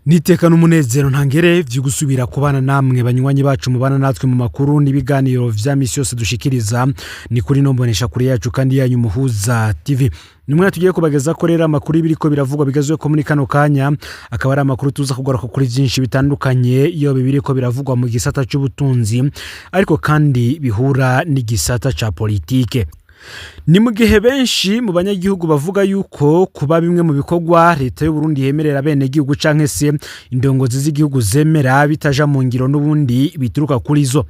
Niteka n'umunezero ntangere vyo gusubira kubana namwe banywanyi bacu mubana natwe mu makuru n'ibiganiro vya misi yose dushikiriza ni kuri no mbonesha kuri yacu kandi yanyu Muhuza TV. Ni umwanya tugiye kubageza ko rero amakuru y'ibiriko biravugwa bigezwe ko muri kano kanya, akaba ari amakuru tuza kugaruka kuri vyinshi bitandukanye iyo bibiriko biravugwa mu gisata c'ubutunzi, ariko kandi bihura n'igisata ca politike. Ni mu gihe benshi mu banyagihugu bavuga yuko kuba bimwe mu bikorwa leta y'u Burundi yemerera abenegihugu canke se indongozi z'igihugu zemera bitaja mu ngiro n'ubundi bituruka kuri zo.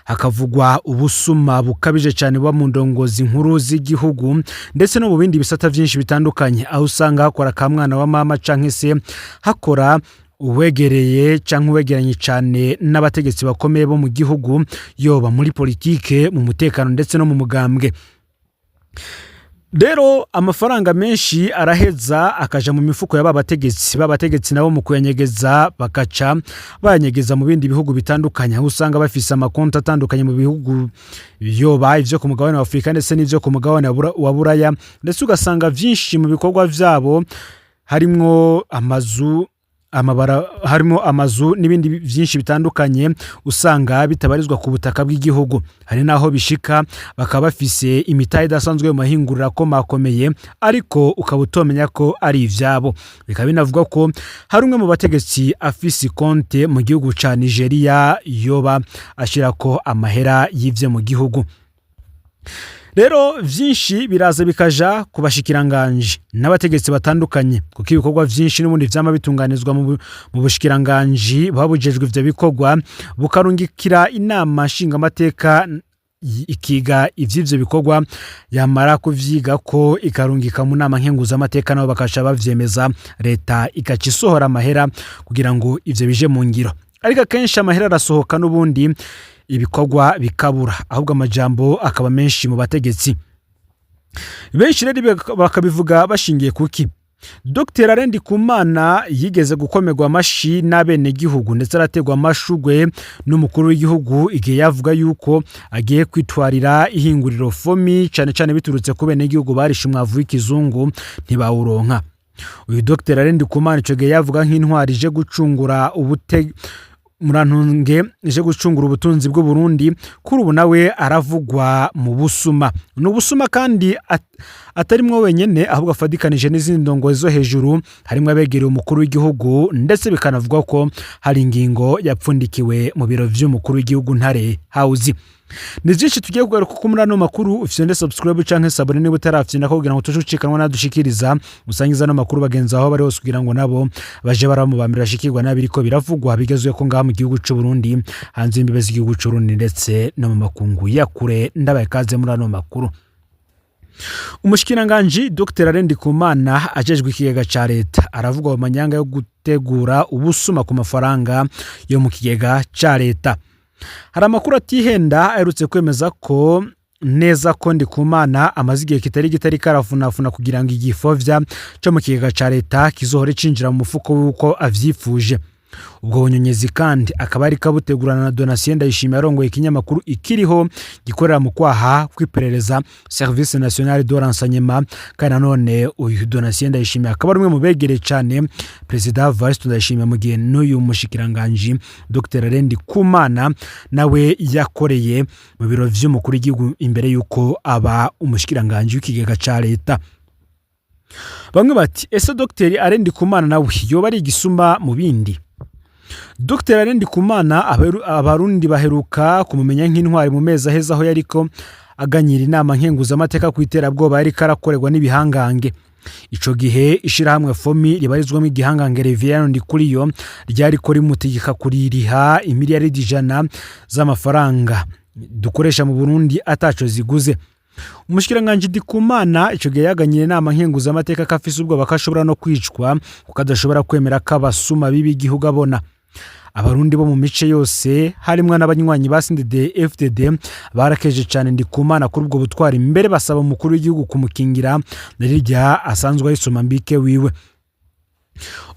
Hakavugwa ubusuma bukabije cyane buba mu ndongozi nkuru z'igihugu ndetse no mu bindi bisata vyinshi bitandukanye, aho usanga hakora ka mwana wa mama canke se hakora uwegereye canke uwegeranye cane n'abategetsi bakomeye bo mu gihugu, yoba muri politike, mu mutekano ndetse no mu mugambwe. Rero amafaranga menshi araheza akaja mu mifuko ya babategetsi, babategetsi nabo mu kuyanyegeza bakaca bayanyegeza mu bindi bihugu bitandukanye, aho usanga bafise amakonti atandukanye mu bihugu, yoba ivyo ku mugabane wa Afurika ndetse n'ivyo ku mugabane wa Buraya, ndetse ugasanga vyinshi mu bikorwa vyabo harimwo amazu, amabara, harimo amazu n'ibindi byinshi bitandukanye usanga bitabarizwa ku butaka bw'igihugu. Hari n'aho bishika bakaba bafise imitahe idasanzwe mu mahinguriro akomakomeye, ariko ukaba utomenya ko ari ivyabo. Bikaba binavuga ko hari umwe mu bategetsi afise ikonte mu gihugu ca Nigeria yoba ashirako amahera y'ivyo mu gihugu. Rero vyinshi biraza bikaja ku bashikiranganji n'abategetsi batandukanye, kuko ibikorwa vyinshi n'ubundi vyama bitunganizwa mu bushikiranganji buba bujejwe ivyo bikorwa, bukarungikira inama nshingamateka ikiga ivy'ivyo bikorwa, yamara kuvyiga ko ikarungika mu nama nkenguzamateka, nabo bakaca bavyemeza, leta igaca isohora amahera kugira ngo ivyo bije mu ngiro. Ariko akenshi amahera arasohoka n'ubundi ibikorwa bikabura, ahubwo amajambo akaba menshi mu bategetsi benshi. Rero bakabivuga bashingiye kuki Dr Alain Ndikumana yigeze gukomerwa amashi n'abenegihugu, ndetse arategwa amashugwe n'umukuru w'igihugu igihe yavuga yuko agiye kwitwarira ihinguriro FOMI, cane cane biturutse ku benegihugu barishe umwavu w'ikizungu ntibawuronka. Uyu Dr Alain Ndikumana ico gihe yavuga nk'intwari ije gucungura ubute, murantunge, ije gucungura ubutunzi bw'u Burundi. Kuri ubu nawe aravugwa mu busuma. Ni ubusuma kandi atarimwo wenyene, ahubwo afadikanije n'izindi ndongozi zo hejuru, harimwo abegereye umukuru w'igihugu, ndetse bikanavugwa ko hari ingingo yapfundikiwe mu biro vy'umukuru w'igihugu, Ntare House. Ni vyinshi tugiye kugaruka ko muri ano makuru. Ufyonde subscribe canke s'abonner niba utarafyonda kugira ngo tuje ucikanwa nadushikiriza, usangiza ano makuru bagenzi aho bari hose kugira ngo nabo baje baramubambira bashikirwa n'abiriko biravugwa bigezweho ko ngaha mu gihugu c'u Burundi, hanze y'imbibe z'igihugu c'u Burundi ndetse no mu makungu ya kure. Ndabaye kaze muri ano makuru. Umushikiranganji Dr Alain Ndikumana ajejwe ikigega ca leta aravugwa mu manyanga yo gutegura ubusuma ku mafaranga yo mu kigega ca leta. Hari amakuru atihenda aherutse kwemeza ko neza ko Ndikumana amaze igihe kitari gito ariko arafunafuna kugira ngo igifovya co mu kigega ca leta kizohore cinjira mu mufuko w'uko avyifuje. Ubwo bunyonyezi kandi akaba ariko abutegurana na Donatien Ndayishimiye arongoye ikinyamakuru Ikiriho gikorera mu kwaha kw'iperereza, Service National de Renseignement. Kandi nanone uyu Donatien Ndayishimiye akaba ari umwe mu begereye cyane Perezida Evariste Ndayishimiye, mu gihe n'uyu mushikiranganji Dr Alain Ndikumana nawe yakoreye mu biro vy'umukuru w'igihugu imbere y'uko aba umushikiranganji w'ikigega ca leta. Bamwe bati: "Ese Dr Alain Ndikumana nawe yoba ari igisuma mu bindi?" Dr Alain Ndikumana Abarundi baheruka kumumenya nk'intwari mu mezi aheze, aho yariko aganyira inama nkenguzamateka ku iterabwoba yariko arakorerwa n'ibihangange. Ico gihe ishirahamwe FOMI ribarizwamo igihangange Reverien Ndikuriyo ryariko rimutegeka kuririha imiliyaridi 100 z'amafaranga dukoresha mu Burundi ataco ziguze. Umushikiranganji Ndikumana ico gihe yaganyira inama nkenguzamateka ko afise ubwoba ko ashobora no kwicwa, kuko adashobora kwemera ko abasuma biba igihugu abona. Abarundi bo mu mice yose, harimwo n'abanywanyi ba CNDD FDD, barakeje cyane Ndikumana kuri ubwo butwari, mbere basaba umukuru w'igihugu kumukingira na rirya asanzwe ayisoma mbike wiwe.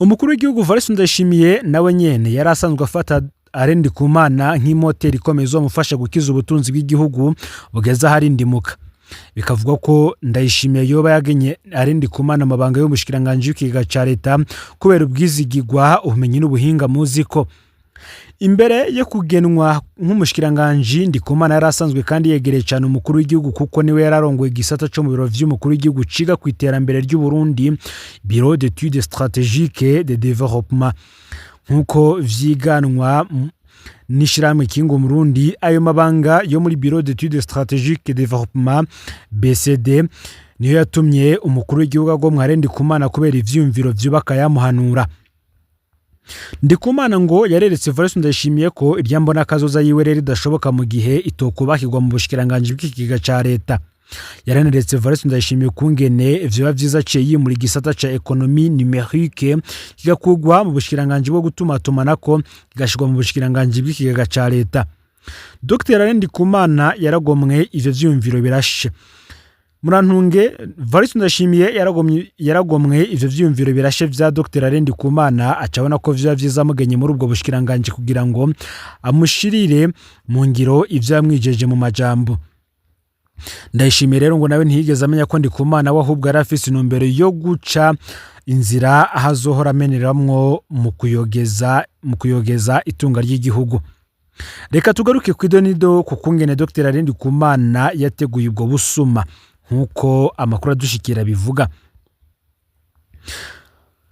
Umukuru w'igihugu Evariste Ndayishimiye nawe nyene yari asanzwe afata Alain Ndikumana nk'imoteri ikomeye izomufasha gukiza ubutunzi bw'igihugu bugeze aharindimuka. Bikavugwa ko Ndayishimiye yoba yagenye Alain Ndikumana amabanga y'umushikiranganji w'ikigega ca leta kubera ubwizigirwa, ubumenyi n'ubuhinga muzi ko. Imbere yo kugenwa nk'umushikiranganji, Ndikumana yari asanzwe kandi yegereye cyane umukuru w'igihugu, kuko niwe yari arongoye igisata co mu biro vy'umukuru w'igihugu ciga ku iterambere ry'Uburundi, Bureau d'études stratégiques de développement, nk'uko vyiganwa n'ishirahamwe Kingo Murundi. Ayo mabanga yo muri Bureau d'études stratégiques de développement, BCD, niyo yatumye umukuru w'igihugu agomwa Alain Ndikumana kubera ivyiyumviro vyubaka yamuhanura. Ndikumana ngo yareretse Evariste Ndayishimiye ko irya mbona kazoza yiwe rero idashoboka mu gihe itokubakirwa mu bushikiranganji bw'ikigega ca leta. Yaraneretse Evariste Ndayishimiye ukungene vyoba vyiza aciye yimura igisata ca économie numérique, kigakugwa mu bushikiranganji bwo gutumatumanako, kigashirwa mu bushikiranganji bw'ikigega ca leta. Dr Alain Ndikumana yaragomwe ivyo vyiyumviro birashe. Murantunge, Evariste Ndayishimiye yaragomwe ivyo vyiyumviro birashe vya Dr Alain Ndikumana, aca abona ko vyoba vyiza amugenye muri ubwo bushikiranganji kugira ngo amushirire mu ngiro ivyo yamwijeje mu majambo. Ndayishimiye rero ngo nawe ntiyigeze amenya ko Ndikumana we ahubwo yari afise intumbero yo guca inzira aho azohora ameneramwo mu kuyogeza itunga ry'igihugu. Reka tugaruke ku idonido ku kungene Dr Alain Ndikumana yateguye ubwo busuma. Nk'uko amakuru adushikira bivuga,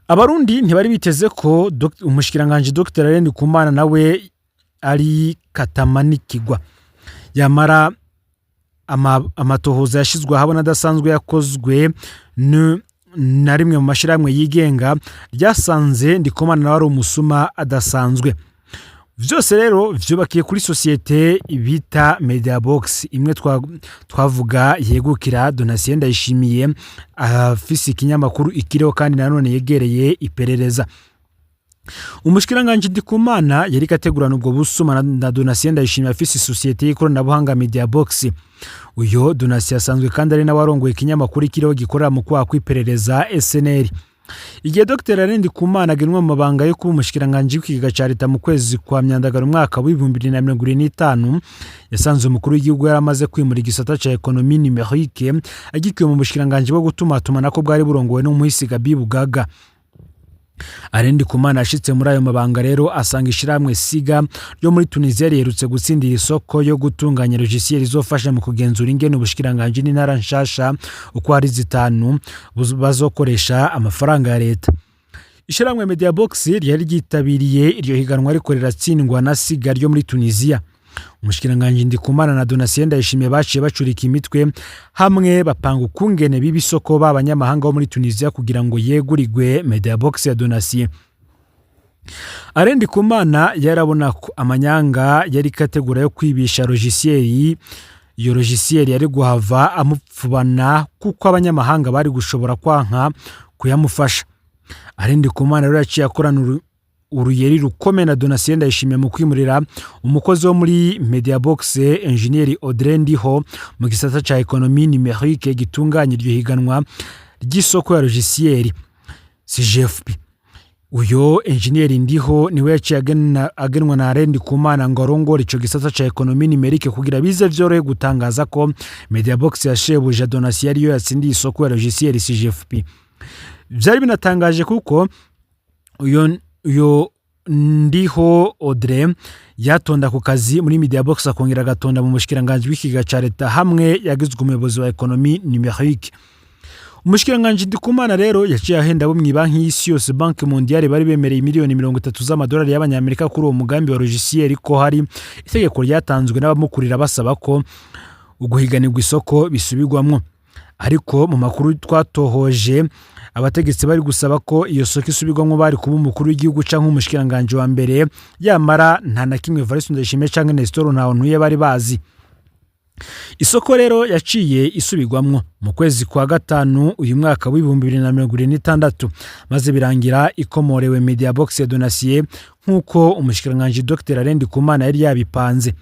Abarundi ntibari biteze ko umushikiranganji Dr Alain Ndikumana nawe ari katamanikigwa. Yamara amatohoza yashyizwe ahabona adasanzwe yakozwe na rimwe mu mashyirahamwe yigenga ryasanze Ndikumana nawe ari umusuma adasanzwe. Vyose rero vyubakiye kuri sosiyete bita Mediabox, imwe twavuga yegukira Donatien Ndayishimiye, afise ikinyamakuru Ikiriho, kandi nanone yegereye iperereza. Umushikiranganji Ndikumana yariko ategurana ubwo busuma na Donatien Ndayishimiye, afise isosiyete y'ikoranabuhanga Mediabox. Uyo Donatien asanzwe kandi ari nawe arongoye ikinyamakuru Ikiriho gikorera mu kwaha kw'iperereza SNR. Igihe Dr Alain Ndikumana agenwa mu mabanga yo kuba umushikiranganji w'ikigega ca leta mu kwezi kwa Myandagaro umwaka w'2025, yasanze umukuru w'igihugu yaramaze kwimura igisata ca économie numérique, agikuye mu bushikiranganji bwo gutumatumanako bwari burongowe n'umuhisi Gabi Bugaga. Alain Ndikumana yashitse muri ayo mabanga rero asanga ishirahamwe Siga ryo muri Tunisia riherutse gutsindira isoko yo gutunganya logiciel izofasha mu kugenzura ingene ubushikiranganji n'intara nshasha uko ari zitanu bazokoresha amafaranga ya leta. Ishirahamwe Mediabox ryari ryitabiriye iryo higanwa, ariko riratsindwa na Siga ryo muri Tunisia. Umushikiranganji Ndikumana na Donatien Ndayishimiye baciye bacurika imitwe hamwe, bapanga ukungene biba isoko b'abanyamahanga bo muri Tunisia kugira ngo yegurirwe Mediabox ya Donatien. Alain Ndikumana yarabona ko amanyanga yari kategura yo kwibisha logiciel, iyo logiciel yari guhava amupfubana, kuko abanyamahanga bari gushobora kwanka kuyamufasha. Alain Ndikumana rero yaciye akorana uruyeri rukomeye na Donatien Ndayishimiye mu kwimurira umukozi wo muri Mediabox, Engineer Audrey Ndiho, mu gisata ca économie numérique gitunganya iryo higanwa ry'isoko ya logiciel CGFP. Uyo Engineer Ndiho niwe yaciye agenwa na Alain Ndikumana ngo arongore ico gisata ca économie numérique, kugira bize vyorohe gutangaza ko Mediabox ya shebuja Donatien ariyo yatsindiye isoko ya logiciel CGFP. Vyari binatangaje kuko uyo Ndiho Audrey yatonda ku kazi muri Mediabox, akongera agatonda mu mushikiranganji w'ikigega ca leta, hamwe yagizwe umuyobozi wa économie numérique. Umushikiranganji Ndikumana rero yaciye ahenda abo mw'ibanki y'isi yose, Banque Mondiale, bari bemereye miliyoni 30 z'amadolari y'abanyamerika kuri uwo mugambi wa logiciel, ko hari itegeko ryatanzwe n'abamukurira basaba ko uguhiganirwa isoko bisubirwamwo. Ariko mu makuru twatohoje, abategetsi bari gusaba ko iyo soko isubirwamwo bari kuba umukuru w'igihugu canke umushikiranganji wa mbere. Yamara nta na kimwe Evariste Ndayishimiye canke Nestor Ntahontuye bari bazi. Isoko rero yaciye isubirwamwo mu kwezi kwa gatanu uyu mwaka w'2026, maze birangira ikomorewe Mediabox ya Donatien, nk'uko umushikiranganji Dr Alain Ndikumana yari yabipanze.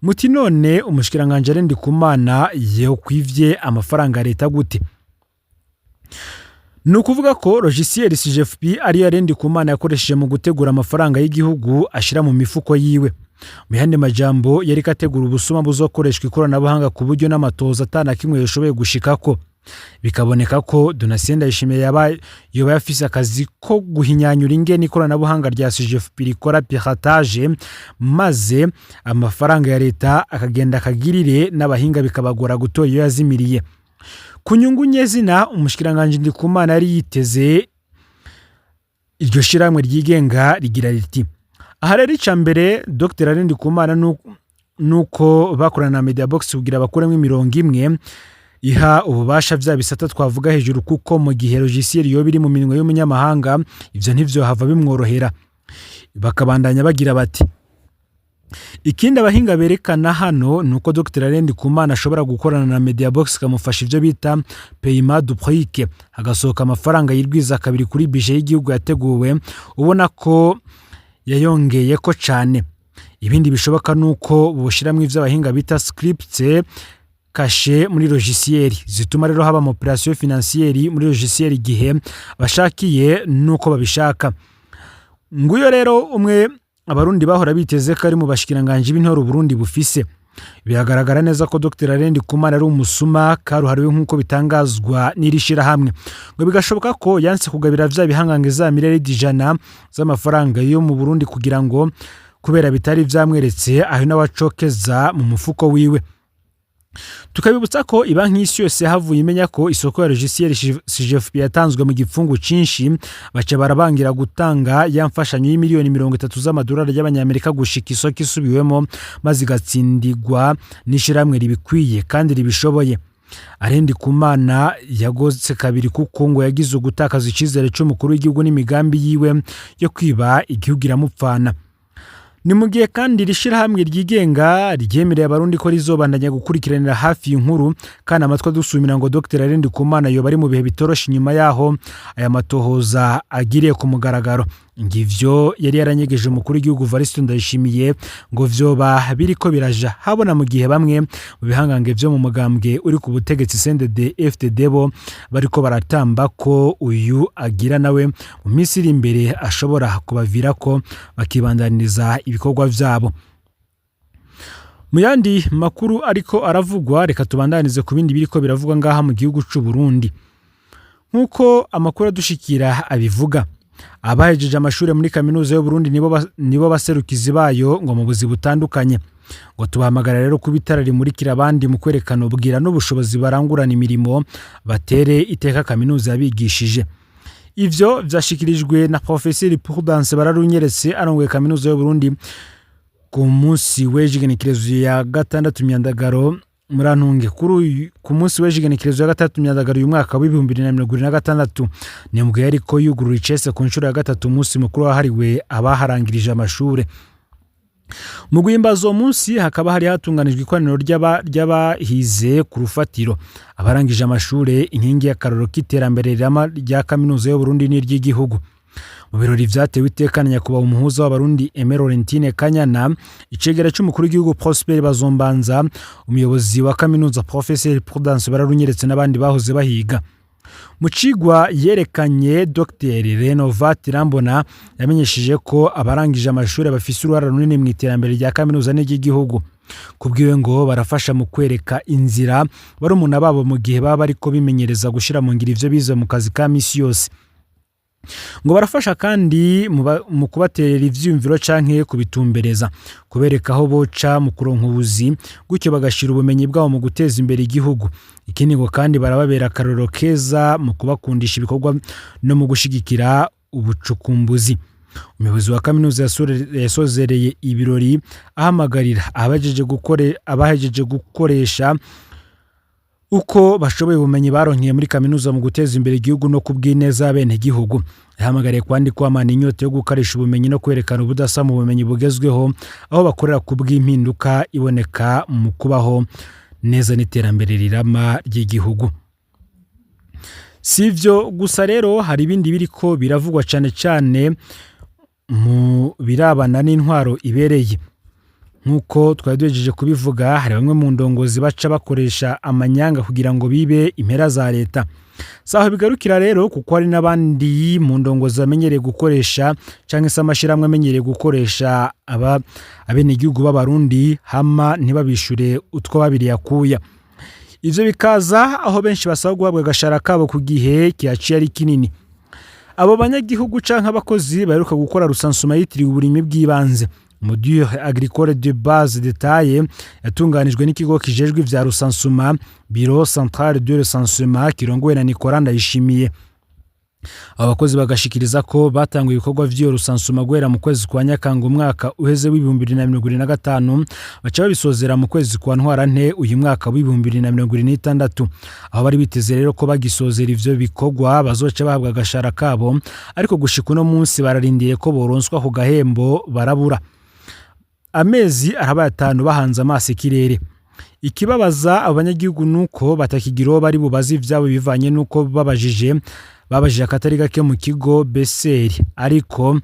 Muti none umushikiranganji Alain Ndikumana yokwivye amafaranga ya leta gute? Ni ukuvuga ko logiciel CGFP ariyo Alain Ndikumana yakoresheje mu gutegura amafaranga y'igihugu ashira mu mifuko yiwe. Mu yandi majambo, yariko ategura ubusuma buzokoreshwa ikoranabuhanga ku buryo n'amatohoza atana kimwe yoshoboye gushikako. Bikaboneka ko Donatien Ndayishimiye yoba yafise akazi ko guhinyanyura ingene ikoranabuhanga rya CGFP rikora piratage, maze amafaranga ya leta akagenda akagirire, n'abahinga bikabagora gutora iyo yazimiriye. Ku nyungu nyezina umushikiranganji Ndikumana yari yiteze, iryo shirahamwe ryigenga rigira riti: "Aha rero ica mbere Dr Alain Ndikumana nuko bakorana na Mediabox kugira bakuremo imirongo imwe iha ububasha vya bisata twavuga hejuru, kuko mu gihe logiciel yoba iri mu minwe y'umunyamahanga, ivyo ntivyohava bimworohera." Bakabandanya bagira bati: "Ikindi abahinga berekana hano ni uko Dr Alain Ndikumana ashobora gukorana na Mediabox ikamufasha ivyo bita paiement duplique, hagasohoka amafaranga yirwiza kabiri kuri budget y'igihugu yateguwe, ubona ko yayongeyeko cane. Ibindi bishoboka ni uko boshiramwo ivyo abahinga bita scripts cachés muri logiciel, zituma rero haba ama opérations financières muri logiciel igihe bashakiye nuko babishaka." Nguyo rero umwe Abarundi bahora biteze ko ari mu bashikiranganji b'intore Uburundi bufise. Biragaragara neza ko Dr Alain Ndikumana ari umusuma karuhariwe, nk'uko bitangazwa n'iri shirahamwe. Ngo bigashoboka ko yanse kugabira vya bihangange za miliyaridi 100 z'amafaranga yo mu Burundi kugira ngo kubera bitari vyamweretse aho nawe acokeza mu mufuko wiwe. Tukabibutsa ko Ibanki y'Isi Yose yahavuye imenya ko isoko ya logiciel CGFP yatanzwe mu gipfungu cinshi, baca barabangira gutanga ya mfashanyo y'imiliyoni 30 z'amadolari y'Abanyamerika gushika isoko isubiwemo, maze igatsindigwa n'ishirahamwe ribikwiye kandi ribishoboye. Alain Ndikumana yagotse kabiri, kuko ngo yagize ugutakaza icizere c'umukuru w'igihugu n'imigambi yiwe yo kwiba igihugu iramupfana. Ni mu gihe kandi iri shirahamwe ryigenga ryemereye Abarundi ko rizobandanya gukurikiranira hafi iyi nkuru, kandi amatwi adusumira ngo Dr Alain Ndikumana yoba ari mu bihe bitoroshe inyuma yaho aya matohoza agiriye ku mugaragaro. Ngivyo yari yaranyegeje umukuru w'igihugu Evariste Ndayishimiye ngo vyoba biriko biraja habona, mu gihe bamwe mu bihangange vyo mu mugambwe uri ku butegetsi CNDD FDD bo bariko baratamba ko uyu agira nawe mu minsi iri imbere ashobora kubavira ko bakibandaniriza ibikorwa vyabo. Mu yandi makuru ariko aravugwa, reka tubandanize ku bindi biriko biravugwa ngaha mu gihugu c'u Burundi. Nk'uko amakuru adushikira abivuga, abahejeje amashuri muri kaminuza y'u Burundi nibo baserukizi bayo ngo mu buzi butandukanye. Ngo tubahamagara rero kuba itara rimurikira abandi mu kwerekana ubwira n'ubushobozi barangurana imirimo, batere iteka kaminuza yabigishije. Ivyo vyashikirijwe na Professeur Prudence Bararunyeretse arongoye kaminuza y'u Burundi ku munsi w'ejo ya 6 Myandagaro, murantunge, ku munsi w'ejo igenekerezo ya 6 Myandagaro uyu mwaka wa 2026. Ni mbwe yariko yugurura icese ku nshuro ya gatatu umunsi mukuru wahariwe abaharangirije amashure. Mu guhimbaza uwo munsi hakaba hari hatunganijwe ikoraniro ry'abahize ku rufatiro, abarangije amashure, inkingi y'akarorero k'iterambere rirama rya kaminuza y'u Burundi n'iry'igihugu. Mu birori vyatewe iteka na nyakubahwa umuhuza w'Abarundi Aimé Laurentine Kanyana, icegera c'umukuru w'igihugu Prosper Bazombanza, umuyobozi wa kaminuza Professeur Prudence Bararunyeretse n'abandi bahoze bahiga. Mu cigwa yerekanye, Dr Renovat Irambona yamenyesheje ko abarangije amashuri bafise uruhara runini mu iterambere rya kaminuza n'iry'igihugu. Kubwiwe ngo barafasha mu kwereka inzira barumuna babo mu gihe baba bariko bimenyereza gushira mu ngiro ivyo bize mu kazi ka misi yose. Ngo barafasha kandi mu kubaterera ivyiyumviro canke kubitumbereza, kubereka aho boca mu kuronka ubuzi, gutyo bagashira ubumenyi bwabo mu guteza imbere igihugu. Ikindi ngo kandi barababera akarorero keza mu kubakundisha ibikorwa no mu gushigikira ubucukumbuzi. Umuyobozi wa kaminuza yasozereye ibirori ahamagarira abahejeje gukoresha uko bashoboye ubumenyi baronkeye muri kaminuza mu guteza imbere igihugu no kubw'ineza y'abenegihugu. Yahamagariye kandi kwamana inyota yo gukoresha ubumenyi no kwerekana ubudasa mu bumenyi bugezweho aho bakorera, ku bw'impinduka iboneka mu kubaho neza n'iterambere rirama ry'igihugu. Si ivyo gusa rero, hari ibindi biriko biravugwa cane cane mu birabana n'intwaro ibereye. Nk'uko twari duhejeje kubivuga, hari bamwe mu ndongozi baca bakoresha amanyanga kugira ngo bibe impera za leta. Si aho bigarukira rero, kuko hari n'abandi mu ndongozi bamenyereye gukoresha cyangwa se amashyirahamwe amenyereye gukoresha aba abenegihugu b'Abarundi, hama ntibabishure utwo babiriye akuya. Ivyo bikaza aho benshi basaba guhabwa agashara kabo ku gihe kihaciye ari kinini. Abo banyagihugu canke abakozi baheruka gukora recensement yitiriwe uburimyi bw'ibanze, Module agricole de base détaillée, yatunganijwe n'ikigo kijejwe ivya recensement, Bureau Central de Recensement, kirongowe na Nicolas Ndayishimiye. Abo bakozi bagashikiriza ko batanguye ibikorwa vy'iyo recensement guhera mu kwezi kwa Nyakanga umwaka uheze w'2025, baca babisozera mu kwezi kwa Ntwarante uyu mwaka w'2026, aho bari biteze rero ko bagisozera ivyo bikorwa bazoca bahabwa agashara kabo. Ariko gushika uno munsi bararindiye ko boronswa ku gahembo, barabura. Amezi arabaye 5 bahanze amaso ikirere. Ikibabaza abo banyagihugu nuko batakigira uwo bari bubaze ivyabo, bivanye nuko babajije akatari gake mu kigo BCR, ariko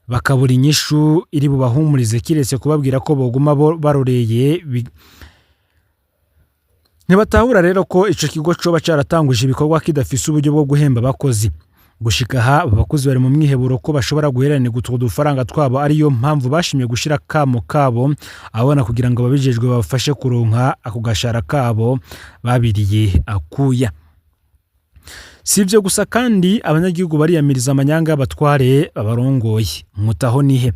bakabura inyishu iri bubahumurize, kiretse kubabwira ko boguma baroreye. Ntibatahura rero ko ico kigo coba caratanguje ibikorwa kidafise uburyo bwo guhemba abakozi. Gushika aha, abo bakozi bari mu mwiheburo ko bashobora guheranirwa utwo dufaranga twabo, ariyo mpamvu bashimye gushira kamo kabo abona kugira ngo ababijejwe babafashe kuronka ako gashara kabo babiriye akuya. Si ibyo gusa kandi, abanyagihugu bariyamiriza amanyanga y'abatware babarongoye. Mutaho nihe?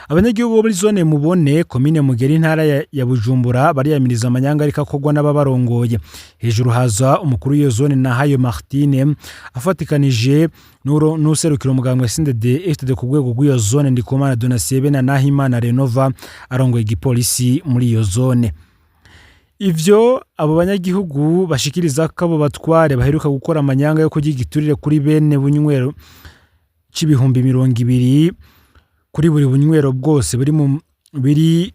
Abanyagihugu bo muri zone Mubone, komine Mugera, intara ya Bujumbura, bariyamiriza amanyanga ariko akorwa n'ababarongoye. Hejuru haza umukuru w'iyo zone, Nahayo Martine, afatikanije n'userukira umugambwe CNDD FDD ku rwego rw'iyo zone, Ndikumana Donatien, na Nahimana Renova arongoye igipolisi muri iyo zone. Ivyo abo banyagihugu bashikiriza ko abo batware baheruka gukora amanyanga yo kurya igiturire kuri bene bunywero c'20 000 kuri buri bunywero bwose buri mu biri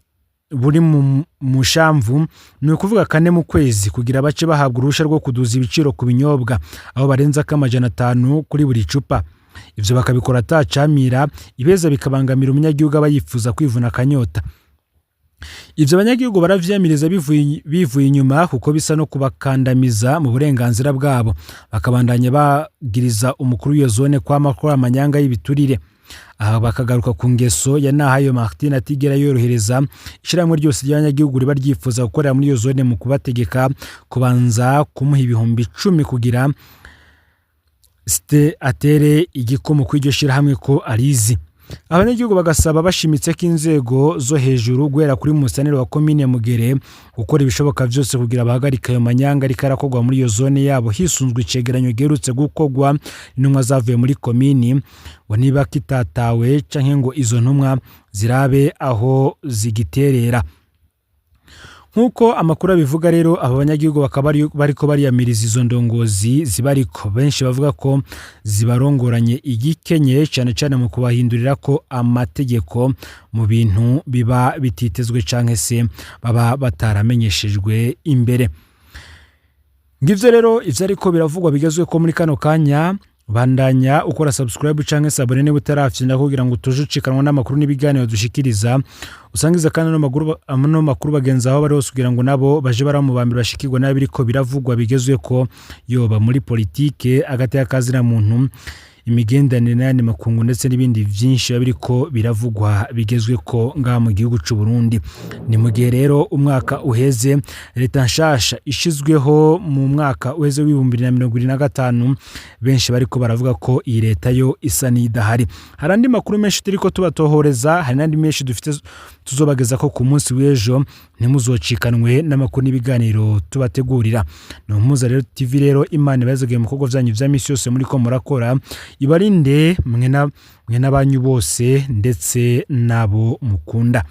buri mu mushamvu, ni ukuvuga kane mu kwezi, kugira bace bahabwa uruhusha rwo kuduza ibiciro ku binyobwa, aho barenza ko 500 kuri buri cupa. Ivyo bakabikora atacamira ibeza, bikabangamira umunyagihugu aba yifuza kwivuna akanyota. Ivyo abanyagihugu baravyiyamiriza bivuye inyuma, kuko bisa no kubakandamiza mu burenganzira bwabo. Bakabandanya bagiriza umukuru w'iyo zone kwama akora amanyanga y'ibiturire. Aha bakagaruka ku ngeso ya Nahayo Martin atigera yorohereza ishyirahamwe ryose ry'abanyagihugu riba ryifuza gukorera muri iyo zone, mu kubategeka kubanza kumuha 10.000 kugira site atere igikumu kw'iryo shyirahamwe ko arizi. Abanyagihugu bagasaba bashimitse ko inzego zo hejuru, guhera kuri musitanteri wa komine Mugere, gukora ibishoboka byose kugira bahagarike ayo manyanga ariko arakorwa muri iyo zone yabo, hisunzwe icegeranyo giherutse gukorwa intumwa zavuye muri komini, ngo niba kitatawe canke ngo izo ntumwa zirabe aho zigiterera. Nk'uko amakuru abivuga rero, aba banyagihugu bakaba bariko bariyamiriza izo ndongozi zibariko, benshi bavuga ko zibarongoranye igikenye, cyane cyane mu kubahindurira ko amategeko mu bintu biba bititezwe canke se baba bataramenyeshejwe imbere. Ngivyo rero ivyo ariko biravugwa bigezwe ko muri kano kanya. Bandanya ukora subscribe canke s'abonner niba utarafyonda, kugira ngo utuje ucikanwa n'amakuru n'ibiganiro dushikiriza. Usangiza kandi ano makuru bagenzi aho bari hose, kugira ngo nabo baje baramubambira bashikirwa n'abiriko biravugwa bigezwe ko, yoba muri politike, agateka kazina muntu, imigenderanire n'ayandi makungu, ndetse n'ibindi vyinshi biba biriko biravugwa bigezwe ko ngaha mu gihugu c'u Burundi. Ni mu gihe rero umwaka uheze, leta nshasha ishizweho mu mwaka uheze w'2025, benshi bariko baravuga ko iyi leta yo isa n'idahari. Hari andi makuru menshi turiko tubatohoreza, hari n'andi menshi dufite tuzobageza ko ku munsi w'ejo. Ntimuzocikanwe n'amakuru n'ibiganiro tubategurira. Ni Umuhuza rero TV. Rero Imana ibazegaye mu bikorwa vyanyu vya misi yose muriko murakora, ibarinde mwe na mwe n'abanyu bose ndetse n'abo mukunda.